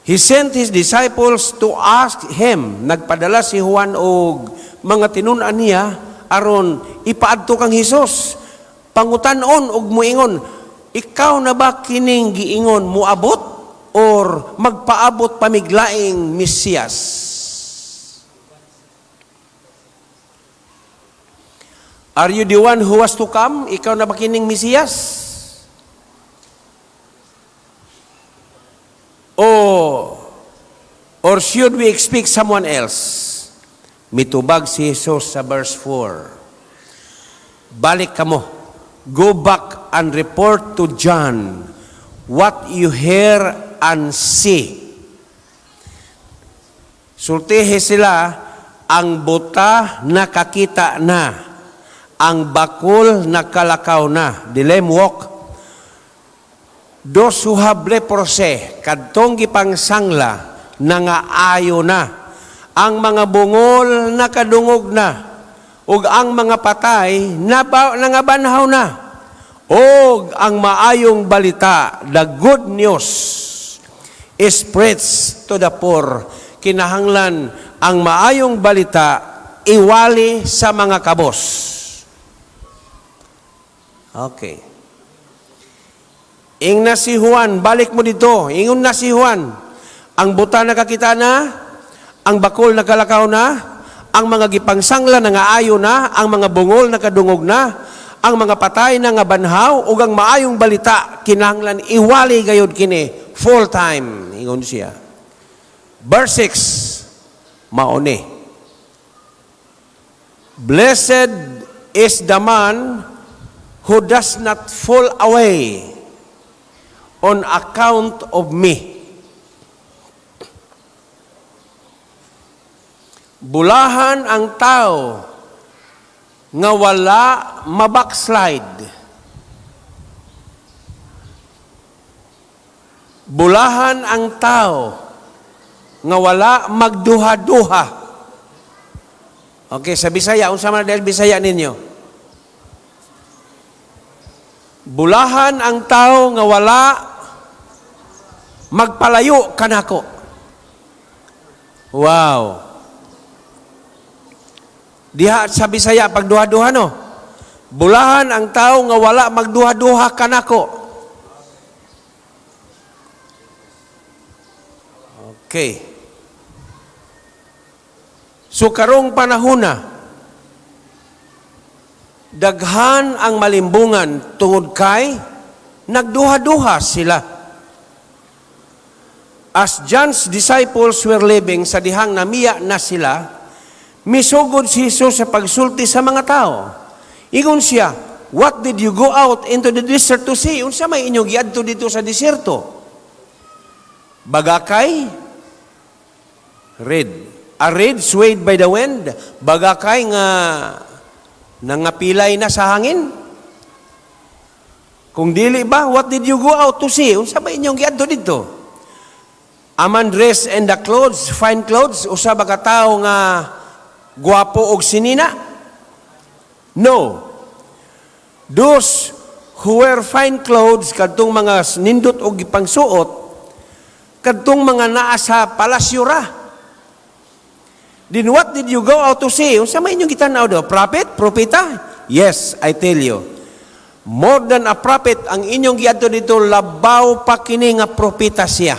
He sent his disciples to ask him. Nagpadala si Juan og mga tinun-an niya aron ipaadto kang Hesus. Pangutan-on og muingon, "Ikaw na ba kining giingon muabot or magpaabot pa mig laing Mesiyas?" Are you the one who was to come? Ikaw na ba kining Mesiyas? O or should we expect someone else? Mitubag si Jesus sa verse 4. "Balik kamo. Go back and report to John what you hear and see." Sultihi sila, ang buta nakakita na, ang bakol nakalakaw na, the lame walk. Those who have leprosy, kadtong gipangsangla, nangaayo na. Ang mga bungol nakadungog na. Ug ang mga patay nangabanhaw na. Og ang maayong balita, the good news, is preached to the poor. Kinahanglan ang maayong balita iwali sa mga kabos. Okay. Ingna si Juan, "Balik mo dito." Ingon na si Juan, ang buta nakakita na, ang bakol nakalakaw na, ang mga gipangsangla nangaayo na, ang mga bungol nakadungog na, ang mga patay na nga banhaw, ug ang maayong balita kinahanglan iwali gayud kini full time. Ingon siya. Verse 6, mao ni. "Blessed is the man who does not fall away on account of me." Bulahan ang tao nga wala mabackslide. Bulahan ang tao nga wala magduha-duha. Okay, sa Bisaya, unsa man dahil Bisaya ninyo? Bulahan ang tao nga wala magpalayo kanako. Wow. Diha sa Bisaya pagduha-duha, no. Bulahan ang tao nga wala magduha-duha kanako. Okay. So karong panahona, daghan ang malimbungan tungod kay nagduha-duha sila. As John's disciples were leaving, sa dihang namiya na sila, misugod si Jesus sa pagsulti sa mga tao. Ingon siya, "What did you go out into the desert to see?" Unsa may inyong giadto dito sa diserto? Bagakay? Reed. A reed swayed by the wind? Bagakay nga nangapilay na sa hangin? Kung dili ba, what did you go out to see? Unsa ba inyong giadto dito? A man dressed in the clothes, fine clothes? Usa ba ka tawo nga gwapo og sinina? No. Those who wear fine clothes, kadtong mga nindot og gipangsuot, kadtong mga naa sa palasyo ra. Then what did you go out to see? Unsa may inyong gitan-aw daw? Prophet? Propeta? Yes, I tell you. More than a prophet, ang inyong giadto dito, labaw pa kini nga propeta siya.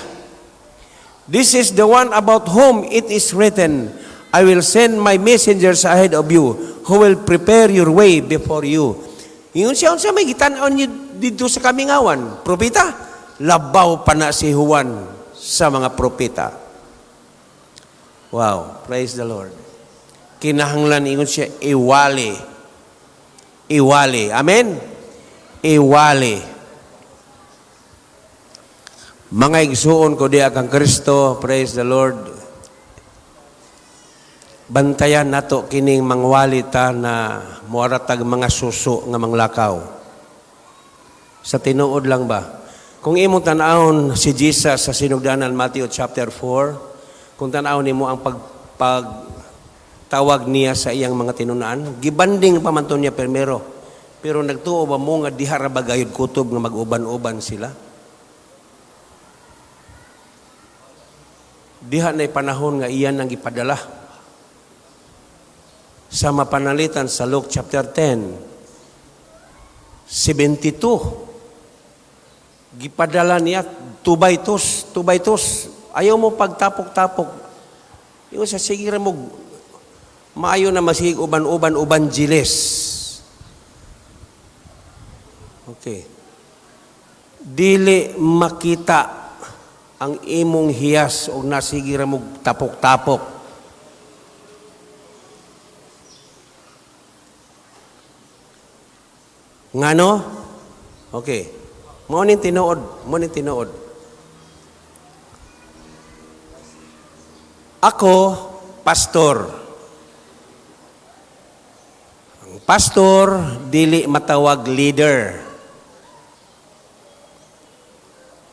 This is the one about whom it is written, 'I will send my messengers ahead of you, who will prepare your way before you.'" Ingon siya, "Unsa may gitan-aw niyo dito sa kamingawan? Propeta? Labaw pa na si Juan sa mga propeta." Wow, praise the Lord. Kinahanglan, ingon siya, iwali. Iwali. Amen? Iwali. Mga igsuon ko diha kang Kristo, praise the Lord. Bantayan nato kining mangwali ta na muara tag mga suso nga manglakaw. Sa tinuod lang ba? Kung imong tan-awon si Jesus sa sinugdanan, Matthew chapter 4, kung tan-awon nimo ang pag tawag niya sa iyang mga tinun-an, gibanding pa man to niya primero. Pero nagtuo ba mo nga diha ra ba gayud kutob nga mag-uban-uban sila? Diha na'y panahon nga iyan ang gipadala. Sa mapanalitan sa Luke chapter 10, 72, gipadala niya tubay tos, tubay tos. Ayaw mo pagtapok-tapok. Yung sa sige ra mo, maayo na masig uban-uban uban jiles. Okay. Dili makita ang imong hiyas og nasigi ra mo tapok-tapok. Ngano? Okay. Mao ning tinuod, mao ning tinuod. Ako, pastor. Ang pastor dili matawag leader.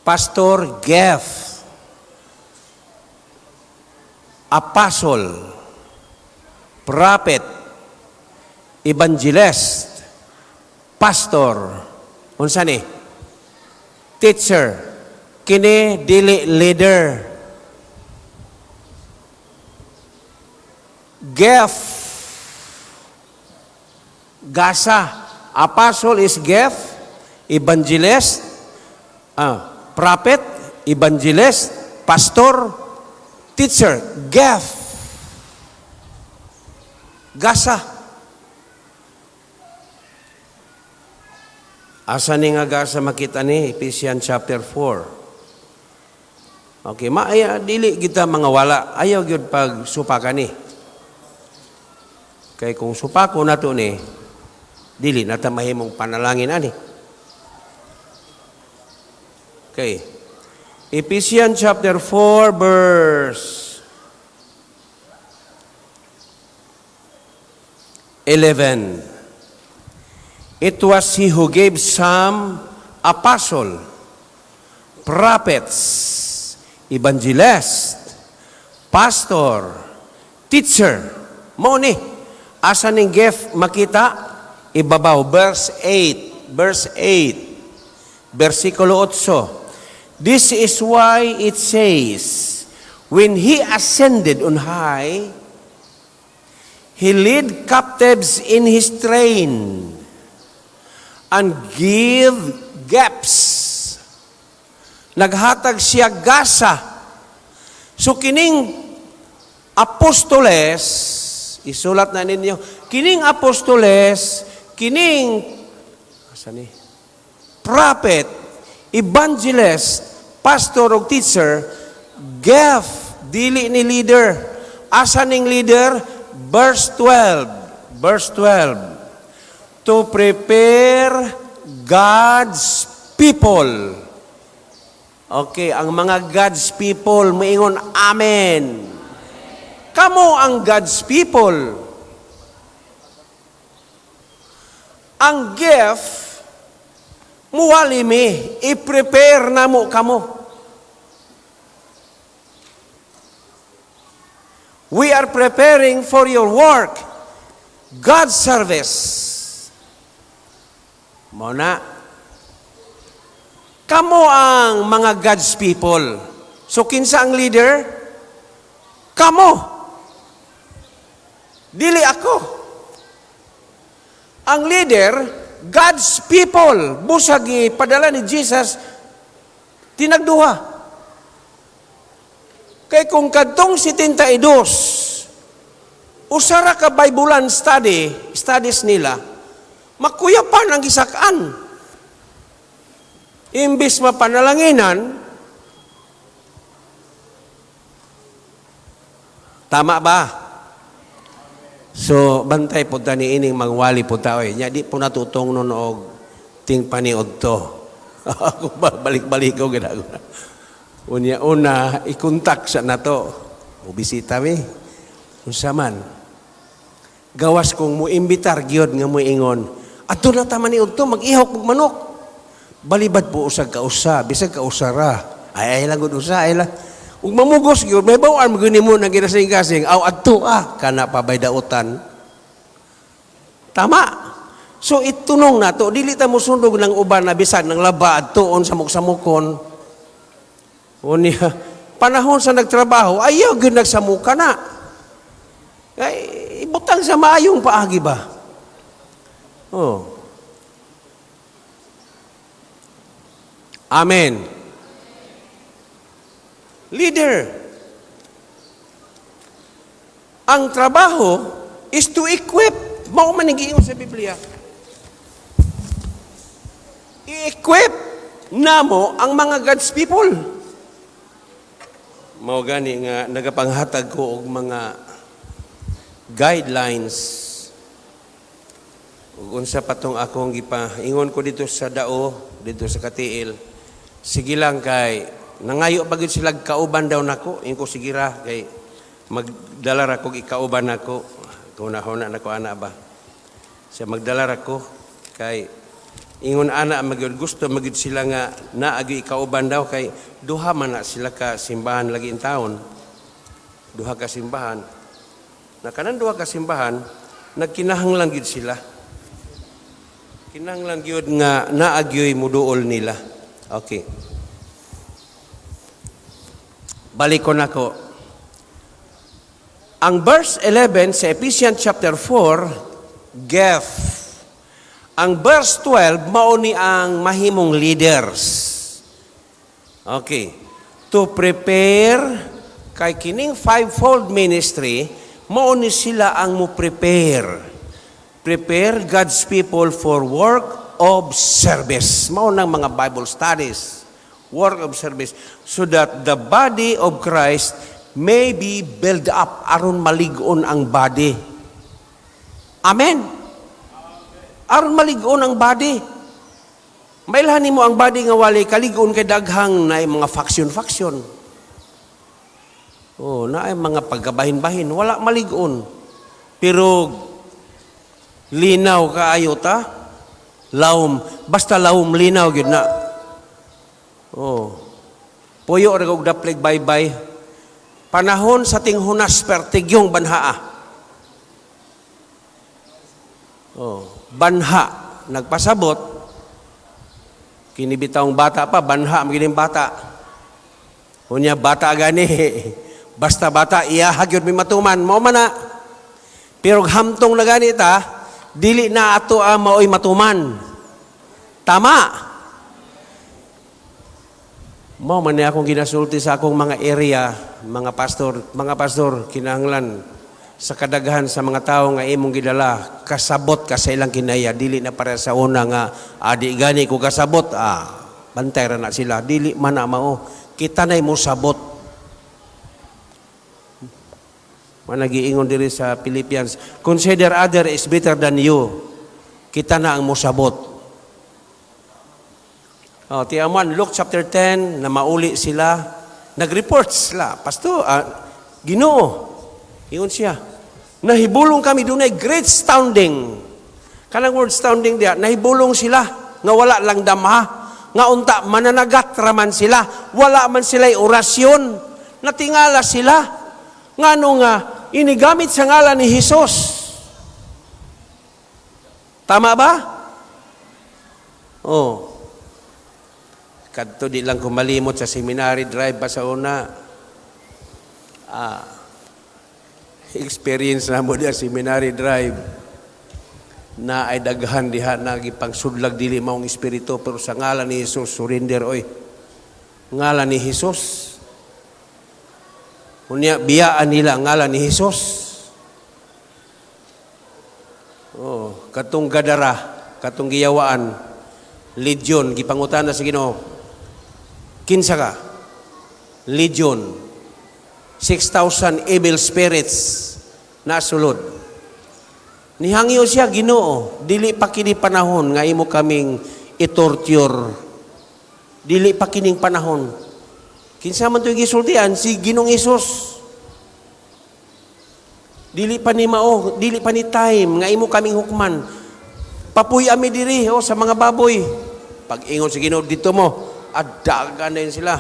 Pastor gift. Apostle, prophet, evangelist, pastor. Unsa ni? Teacher. Kini dili leader. Gift. Gasa. Apostle is gift, evangelist, prophet, evangelist, pastor, teacher, gift. Gasa. Asa ni nga gasa makita ni Ephesians chapter 4. Okay, maaya dili kita mga wala, ayaw gyud pag supaka ni. Kay kung supako nato ni, dili na ta mahimong panalangin ani. Okay. Ephesians chapter 4 verse 11. It was he who gave some apostle, prophets, evangelist, pastor, teacher. Mao ni. Asa ning gift makita? Ibabaw, verse 8. Verse 8. Versikulo 8. This is why it says, when he ascended on high, he led captives in his train and give gifts. Naghatag siya gasa. So kining apostoles, isulat na ninyo, kining apostoles, kining asa ni? Prophet, evangelist, pastor o teacher, gift, dili ni leader. Asa ning leader? Verse 12. Verse 12. To prepare God's people. Okay, ang mga God's people, moingon, Amen. Kamo ang God's people. Ang gift, muwali mi, i-prepare na mo kamo. We are preparing for your work, God's service. Muna, kamo ang mga God's people. So, kinsa ang leader? Kamo. Dili ako. Ang leader, God's people. Busag ipadala ni Jesus, tinagduha. Kay kung kadtong 72, usara ka Biblean studies nila, makuyapan ang gisakaan. Imbis mapanalanginan, tama ba? So, bantay po ta ni ining mangwali po ta. Oy. Nya, di po natutong nun og ting paniod to. Ako ba, balik-balik ko, ginagawa. Unya, una, ikontak sa nato. O bisita mi. Unsa man. Gawas kong muimbitar gyud nga muingon. Adto na ta maniud to, mag-ihok og manok. Balibad po usag kausa, bisag kausara. Ay, ay lang gud usa, ay lang. Ug mamugos gyud, may bawaan mo gyud nimo na ginasing-gasing. Aw adto ah, kana pa bay dautan. Tama. So itunong nato, dili ta mosundog ng uban na bisan ng laba adtuon sa samok-samokon. Unya, panahon sa nagtrabaho, ayaw gyud nagsamuka na. Kay ibutang sa maayong paagi ba? Oh. Amen. Leader. Ang trabaho is to equip. Mao man ang giingon sa Biblia. I-equip namo ang mga God's people. Mao gani nga nagapanghatag ko og mga guidelines ug unsa pa tong akong gipa ingon ko dito sa Dao, dito sa Katiil. Sige lang kay nangayo pa gyud sila kauban daw nako. Ingon ko, sige ra kay magdala ra kog ikauban nako. Huna-huna nako ana ba. Siya magdala ra ko kay ingon ana magyud gusto magyud sila nga naagi ikauban daw kay duha man na sila ka simbahan lagi in taon. Duha ka simbahan. Na kanan duha ka simbahan, nagkinahanglan gyud sila. Kinahanglan gyud nga naagyoy muduol nila. Okay. Balik ko nako. Ang verse 11 sa Ephesians chapter 4, gift. Ang verse 12, mao ni ang mahimong leaders. Okay. To prepare, kay kining fivefold ministry, mao ni sila ang mo prepare. Prepare God's people for work of service. Mao nang mga Bible studies. Work of service. So that the body of Christ may be built up aron malig-on ang body. Amen. Aron malig-on ang body. Mailhan nimo ang body nga wali kalig-on kay daghang na mga faction-faction. Oh, na ay mga pagkabahin-bahin, wala malig-on. Pero linaw kaayo ta. Lawom, basta lawom linaw gyud na. Oh. Puyo ra og daplig baybay. Panahon sa tinghunas pertigyong banhaa. Oh, banha nagpasabot kini bitawng bata pa banha man gining bata. Unya bata gani. Basta bata iya gyud may matuman mao man na. Pero hamtong na gani ta, dili na ato ang maoy matuman. Tama. Mao man ni akong ginasulti sa akong mga area, mga pastor kinahanglan sa kadaghan sa mga tawo nga imong gidala, kasabot ka sa ilang kinaya, dili na para sa una nga adi gani ko kasabot, bantay ra na sila, dili man na mao. Kita nay mo sabot. Managiingon diri sa Philippians, consider other is better than you. Kita na ang mosabot. Oh, tiyaman, Luke chapter 10, na mauli sila, nag-report sila, Pastor, Ginoo, ingon siya, nahibulong kami dunay great sounding. Kanang word sounding diya, nahibulong sila, nga wala lang damha, nga unta mananagat raman sila, wala man sila orasyon, natingala sila, ngano nga, inigamit sa ngalan ni Hesus. Tama ba? Oh. Kadto di lang ko malimot sa seminary drive pa sa una. Experience na mo diya seminary drive na ay daghan diha na gipangsudlag dili maong espiritu pero sa ngalan ni Jesus surrender oy. Ngalan ni Jesus. Unya biyaan nila ang ngalan ni Jesus. Oh, katong Gadara, katong giyawaan, Legion, gipangutana sa Ginoo. Kinsa ka? Legion. 6,000 evil spirits nasulod. Nihangyo siya Ginoo, dili pa kini panahon nga imo kaming i-torture. Dili pa kining panahon. Kinsa man to'y gisultian si Ginoong Hesus. Dili pa ni mao, dili pa ni time nga imo kaming hukman. Papuy ami diri oh, sa mga baboy. Pag ingon sa Ginoo dito mo, adagan na yun sila.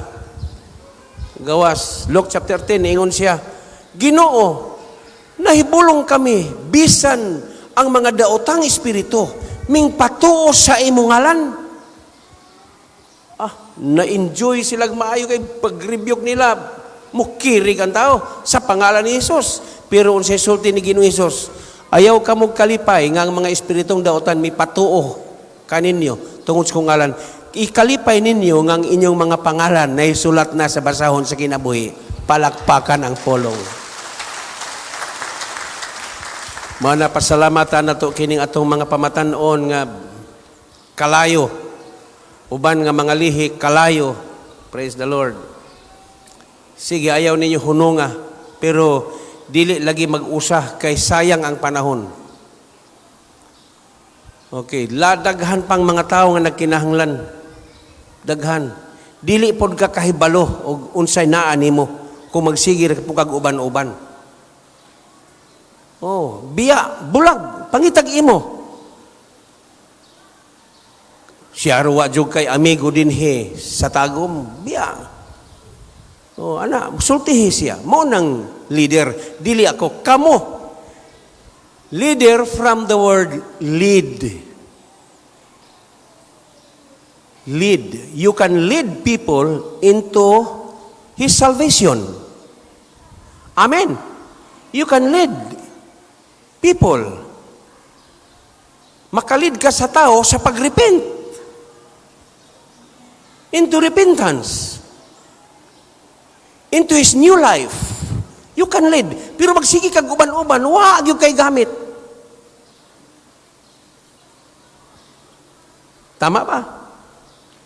Gawas, Luke chapter 10, ingon siya, Ginoo, nahibulong kami, bisan ang mga daotang espiritu, Mingpatuo sa imong ngalan. Ah, na-enjoy sila maayo kay pag-rebuke nila. Mukirig ang tao sa pangalan ni Jesus. Pero unsay sulti ni Ginoong Hesus? Ayaw ka mo kalipay nga ang mga espiritong daotan mipatuo kaninyo tungod sa kong ngalan. Ikalipay ninyo nga ang inyong mga pangalan na isulat na sa basahon sa kinabuhi. Palakpakan ang polong. Mao na pasalamatan nato kining atong mga pamatan-on nga kalayo. Uban nga mga lihi kalayo. Praise the Lord. Sige, ayaw ninyo hununga, pero dili lagi mag-usah kay sayang ang panahon. Okay, ladaghan pang mga tao nga nagkinahanglan. Daghan. Dili pod ka kahibalo og unsay naa nimo kung magsige ra pud kag uban-uban. Oh, biya, bulag, pangitag imo. Siya wa jud kay amigo dinhi sa Tagum, biya. Oh, ana, sultihi siya. Mao nang leader, dili ako, kamo. Leader from the word "lead". Lead. You can lead people into His salvation. Amen. You can lead people. Maka-lead ka sa tao sa pagrepent. Into repentance. Into his new life. You can lead. Pero magsige kag uban-uban, wa gyud kay gamit. Tama ba?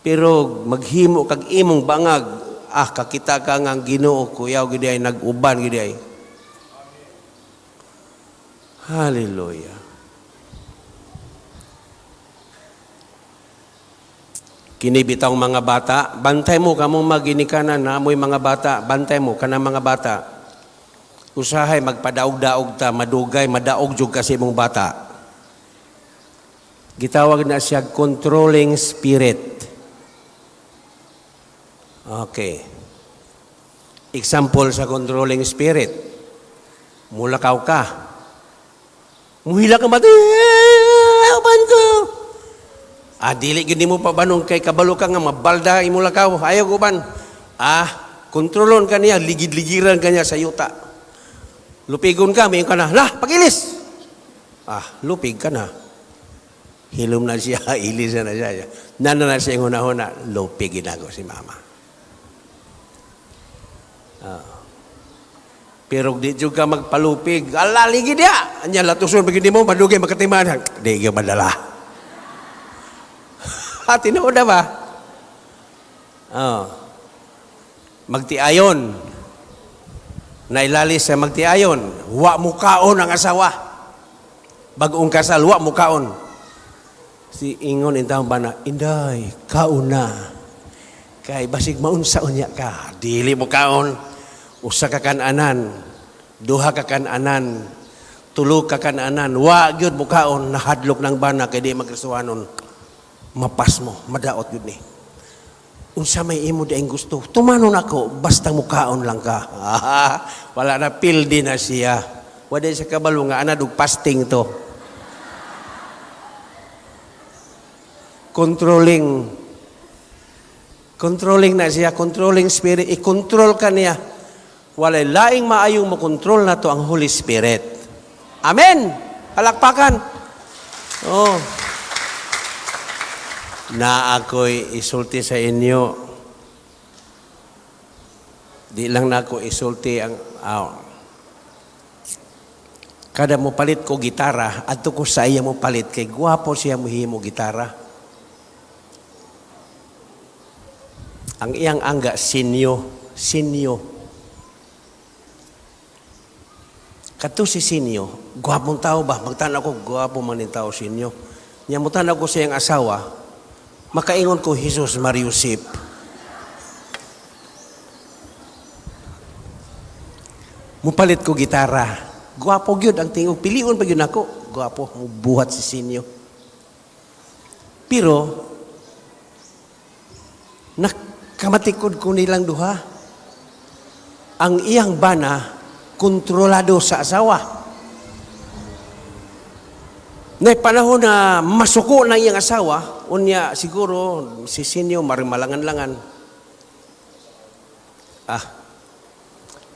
Pero maghimo kag imong bangag, ah, kakita ka nga ang Ginoo kuyaw gid ay nag-uban gid ay. Hallelujah. Kini bitawng mga bata, bantay mo kamong maginikanan na amoy mga bata, bantay mo kanang mga bata. Usahay magpadaog-daog ta, madugay, madaog jud kasi imong bata. Gitawag na siya controlling spirit. Okay. Example sa controlling spirit. Mulakaw ka. Muhila ka mati. Uban ko. Ah, dili gyud nimo pabanong kay kabalo ka nga mabalda imo lakaw. Ayaw uban. Ah, kontrolon ka niya, ligid-ligiran ka niya sa yuta. Lupigon ka, mayon ka na. Lah, pagilis. Ah, lupig ka na. Hilom na siya, ilis na siya. Nana na siya yung huna-huna, lupigin ako si mama. Ah. Pero di juga magpalupig. Ala, ligi dia. Anya, latuson, pag hindi mo, madugay, makatiman. Di ka madala. Ha, tinuod na ba? Oh. Magtiayon. Nailalis sa magtiayon. Wa mukaon ang asawa. Bagong kasal, wa mukaon. Si ingon intawon ba na, "Inday, kaon na. Kay basig maunsa unya ka." Dili mo kaon. Usa ka kananan, duha ka kananan, tulo ka kananan, wa gyud mo kaon, nahadlok ng bana kay di magkristohanon. Mapas mo, madaot gyud ni. Unsa may imo dieng gusto, tumanon ako, basta mukaon lang ka. Wala na, pildi na siya. Wala siya kabalo nga, ana dug fasting to. Controlling. Controlling na siya, controlling spirit. I-control ka niya. Walay laing maayong mo-control na to ang Holy Spirit. Amen! Palakpakan! Oh. Na ako'y isulti sa inyo. Di lang na ako isulti ang... Oh. Kada mo palit ko gitara, adto ko sa iya mo palit, kay gwapo siya mohimo gitara. Ang iyang angga, sinyo. Sinyo. Kadto si Sinyo, gwapong tao ba? Magtanaw ko, gwapo man yung tao Sinyo. Nya mo tanaw ko sa iyang asawa, makaingon ko, Jesus Mariusip. Mupalit ko gitara. Gwapo gyud ang tingog. Piliun pa gyud nako. Gwapo, mubuhat si Sinyo. Pero, nakamatikod ko nilang duha. Ang iyang bana, kontrolado sa asawa. Na panahon na masuko na iyang asawa, unya siguro si Sinyo marimalangan-langan. Ah,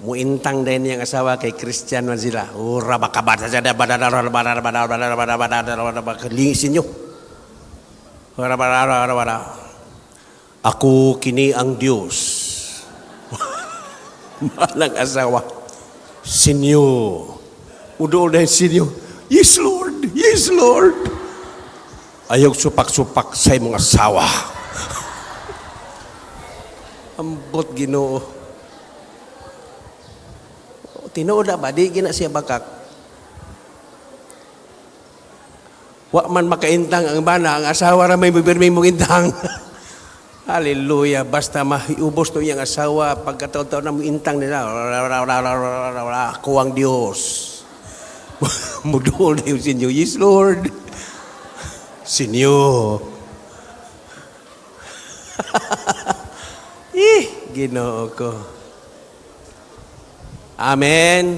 muintang din niyang asawa kay Christian man sila. Ura baka ba sinyo. Ura bara bara. Ako kini ang Dios. Malang asawa. Sinyo. Udool dahil sinyo. Yes, Lord. Yes, Lord. Ayaw supak-supak sa imong asawa. Ambot Ginoo. Tinuod na ba? Di gina siya bakak. Wa man makaintang ang bana, ang asawa ra may bibirmi mong intang. Hallelujah. Basta maiubos to iyang asawa, pagkataon-taon na mo intang nila, ako ang Diyos. Muduol na yung sinyo. Yes, Lord. Sinyo. Eh, Ginoo ko. Amen.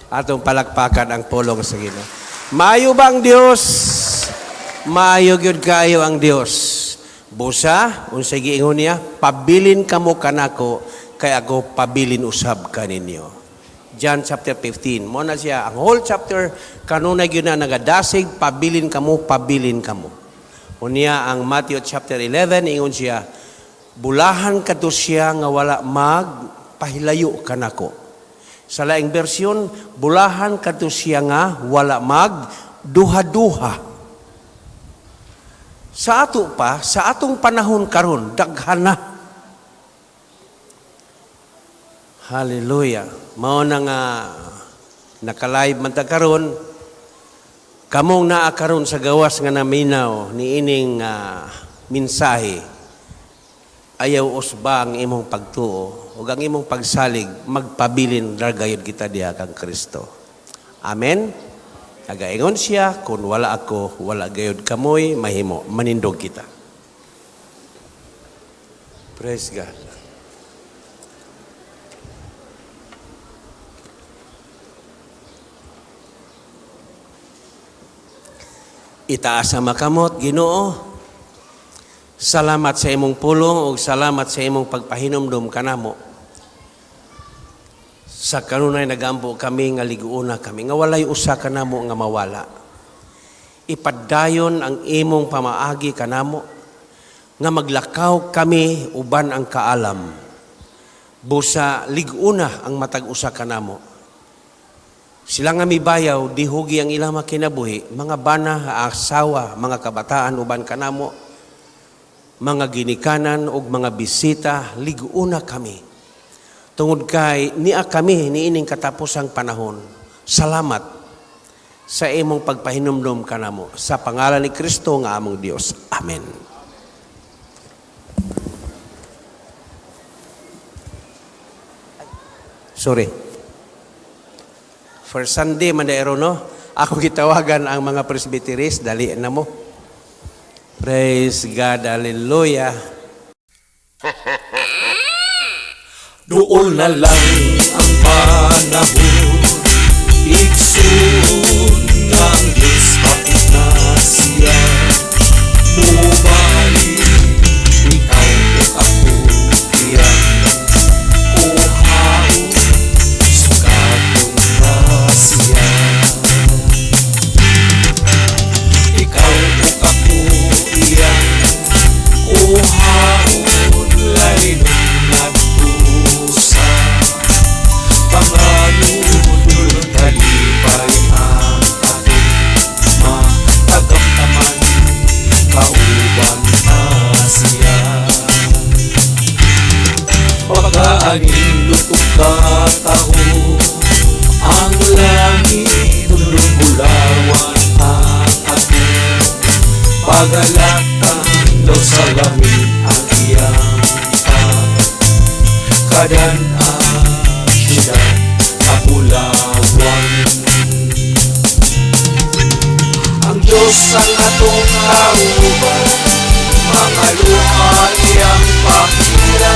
Atong palakpakan ang pulong sa Ginoo. Maayo bang Dios? Maayo gyud kaayo ang Dios. Busa, unsay giingon niya, pabilin kamo kanako kay ako pabilin usab kaninyo. John chapter 15. Mo na siya ang whole chapter kanunay gyud na nagadasig pabilin kamo, pabilin kamo. Unya ang Matthew chapter 11 ingon siya, bulahan kadto siya nga wala magpahilayo kanako. Sa laing bersyon, bulahan kadto siya nga wala mag duha-duha. Sa ato pa, sa atong panahon karon, daghan na. Hallelujah. Mao na nga naka-live man ta karon, kamong naa karon sa gawas nga naminaw niining mensahe, ayaw usba ang imong pagtuo ug ang imong pagsalig, magpabilin ra gayud kita diha kang Kristo. Amen. Nagaingon siya, kung wala ako, wala gayud kamoy mahimo, manindog kita. Praise God. Itaas ang makamot, Ginoo. Salamat sa imong pulong ug salamat sa imong pagpahinumdom kanamo. Sa kanunay nagampo kami nga liguuna kami nga walay usa kanamo nga mawala. Ipadayon ang imong pamaagi kanamo nga maglakaw kami uban ang kaalam. Busa liguuna ang matag usa kanamo. Sila nga mibayaw dihugi ang ilang kinabuhi, mga bana, asawa, mga kabataan uban kanamo, mga ginikanan ug mga bisita, liguuna kami. Tungod kay niya kami niining katapusang panahon. Salamat sa imong pagpahinumdom kanamo. Sa pangalan ni Kristo nga among Dios. Amen. Sorry. First Sunday man daero no. Ako gitawagan ang mga presbyteries, dali na mo. Praise God, hallelujah. Dool na lang ang panahon, igsoon ng Diyos hapit na siya. Mubalik, ikaw ug ako iyang kuhaon, sukaton na siya. Ikaw ug ako iyang kuhaon, laynon ngadto sa panganudol, kalipay ang atong matagamtaman, kauban na siya. Pagkaanindot ug kataho, ang langit bulawan ang atong pagalatan, daw sa langit ang iyang kadan-an, siyudad kapulawan. Ang Diyos ang atong kauban, mga luha iyang pakira,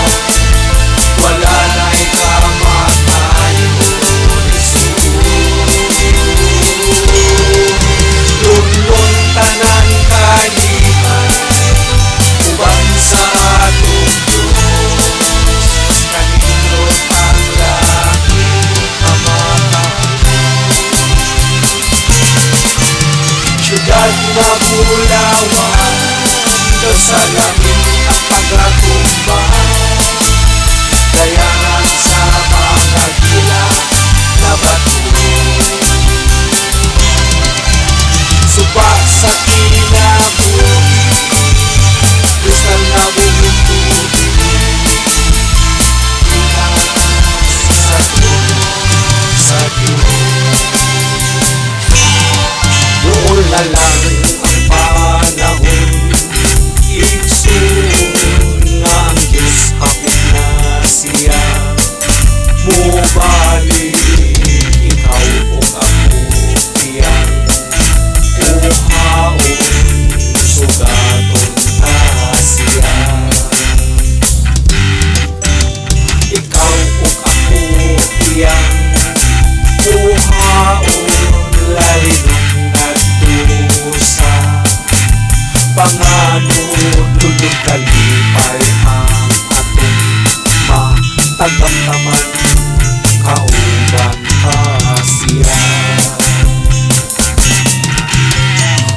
wala na'y kamatayon, Jesus. Sa langit ang pagkatumba, dayangan sa mga dila na bato. Suba sa kinabuhi, kristal na buhing tubig, gikan sa trono sa Ginoo. Doon na lang ang panahon, igsoon, nga ang Diyos hapit na siya mubalik. Ikaw ug ako iyang kuhaon, sugaton ta siya. Ikaw ug ako iyang kuhaon, lalinon ngadto sa panganod. Dulog kalipay ang atong matagamtaman, kauban ta siya.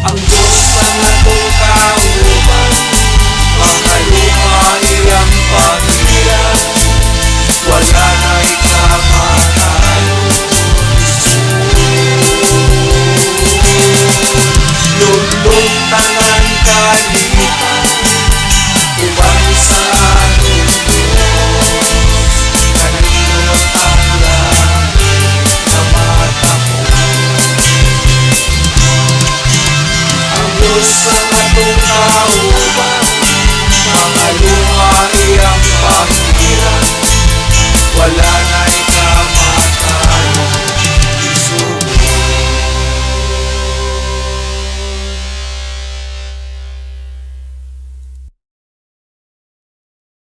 Ang Diyos ang atong kauban, mga luha iyang pag-iyan, wala na'y kamatayon. Lulong tanan kalipay, uban sa atong Diyos, kanindot ang langit na matamo. Ang Diyos ang atong kauban.